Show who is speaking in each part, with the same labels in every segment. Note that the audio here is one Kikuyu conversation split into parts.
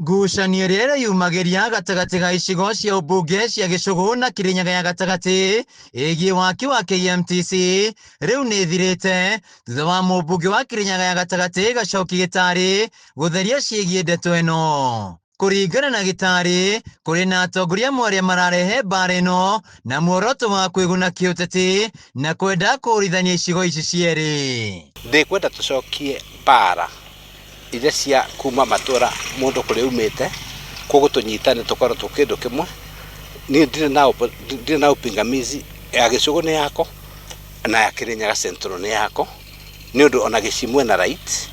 Speaker 1: Ngucanio ĩrĩa ĩreyumagĩria gatagatĩ ga icigo cia ũmbunge cia Gĩcũgũ na Kĩrĩnyaga ya gatagatĩ ĩgiĩ waki wa KMTC rĩu nĩ ĩthirĩte thutha wa mũmbunge wa Kĩrĩnyaga ya gatagatĩ Gacoki Gĩtarĩ gũtheria ciĩgiĩ ndeto ĩno. Kũringana na Gĩtarĩ, kũrĩ na atongoria amwe arĩa mararehe mbara ĩno na muoroto wa kwĩguna kĩũteti na kwenda kũũrithania icigo ici cierĩ.
Speaker 2: Ndĩkwenda tũcokie mbara iria cia kuma matũra mũndũ kũrĩa aumĩte, koguo tũnyitane tũkorwo twĩ kĩndũ kĩmwe. Niĩ ndirĩ na upingamizi, ya Gĩcũgũ nĩ yako na ya Kĩrĩnyaga Central nĩ yako, nĩ ũndũ ona Gĩcimũ ena right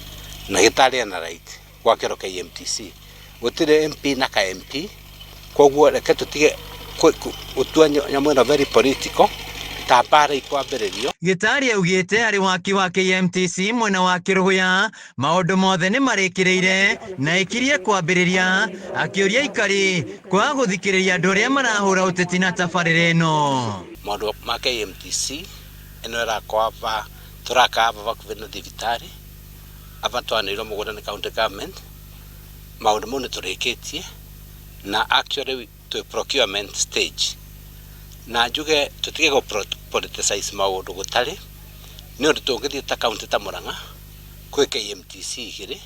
Speaker 2: na Gĩtarĩ ena right gwakĩrwo KMTC. Gũtirĩ MP na ka MP, koguo reke tũtige gũtua nyamũ ĩno very political ta mbara ikwambĩrĩrio.
Speaker 1: Gĩtarĩ augĩte harĩ waki wa KMTC mwena wa Kĩrũgũya maũndũ mothe nĩ marĩkĩrĩire na ĩkirie kwambĩrĩria, akĩũria aikari kwaga gũthikĩrĩria andũ arĩa marahũra ũteti na tabarĩra ĩno.
Speaker 2: Maũndũ ma KMTC ĩno ĩrakwo aba tũraka aba hakuhĩ na thibitarĩ aba twanĩirwo mũgũnda nĩ county government, maũndũ mau nĩ tũrĩkĩtie na actually twĩ procurement stage, na njuge tũtige gũ politicize maũndũ gũtarĩ, nĩ ũndũ tũngĩthiĩ ta county ta Murang'a kwĩ KMTC igĩrĩ,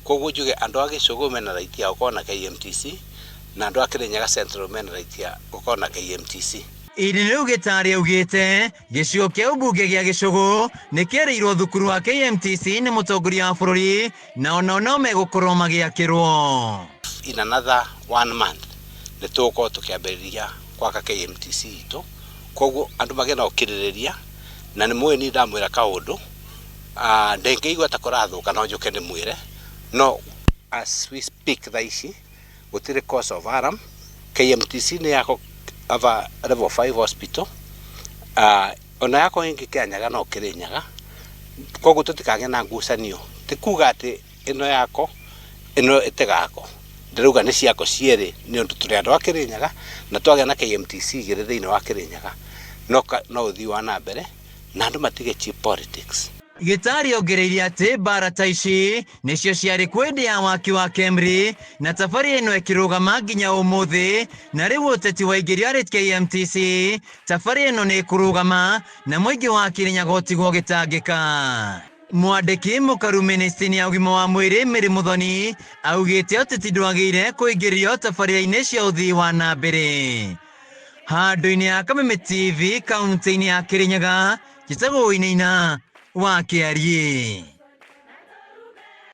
Speaker 2: koguo njuge andũ a Gĩcũgũ mena right ya gũkorwo na KMTC na andũ a Kĩrĩnyaga Central mena right ya gũkorwo na KMTC.
Speaker 1: Ihinda rĩu Gĩtarĩ augĩte gĩcigo kĩa ũmbunge gĩa Gĩcũgũ nĩ kĩerĩirwo thukuru wa KMTC nĩ mũtongoria wa bũrũri na onao no megũkorwo magĩakĩrwo.
Speaker 2: In another one month nĩ tũgũkorwo tũkĩambĩrĩria gwaka KMTC itũ, koguo andũ magĩe na ũkirĩrĩria, na nĩ mũĩ niĩ ndamwĩra kaũndũ ndĩngĩigua ta kũrathũka no njũke ndĩmwĩre, no as we speak thaa ici gũtirĩ cause of alarm. KMTC nĩ yako aba level 5 hospital, ona yako ĩngĩ Kĩanyaga no Kĩrĩnyaga, koguo tũtikagĩe na ngucanio, ti kuga atĩ ĩno yako ĩno ĩtigako, ndĩrauga nĩ ciako cierĩ nĩ ũndũ tũrĩ andũ a Kĩrĩnyaga na twagĩa na KMTC igĩrĩ thĩinĩ wa Kĩrĩnyaga no no ũthii wa na mbere na andũ matige cheap politics.
Speaker 1: Gĩtarĩ ongereire atĩ mbara ta ici nĩcio ciarĩ kuo hĩndĩ ya waki wa Kemri na tabarĩra ĩno ĩkĩrũgama nginya ũmũthĩ, na rĩu ũteti waingĩrio harĩ KMTC tabarĩra ĩno nĩ ĩkũrũgama na mũingĩ wa Kĩrĩnyaga ũtigwo ũgĩtangĩka. Mwandĩki mũkaru ministry ya ũgima wa mwĩrĩ Mary Muthoni augĩte ũteti ndwagĩrĩire kũingĩrio tabarĩra-inĩ cia ũthii wa na mbere. Handũ-inĩ ya Kameme TV kaunti-inĩ ya Kĩrĩnyaga, njĩtagwo Wainaina wa Kĩariĩ.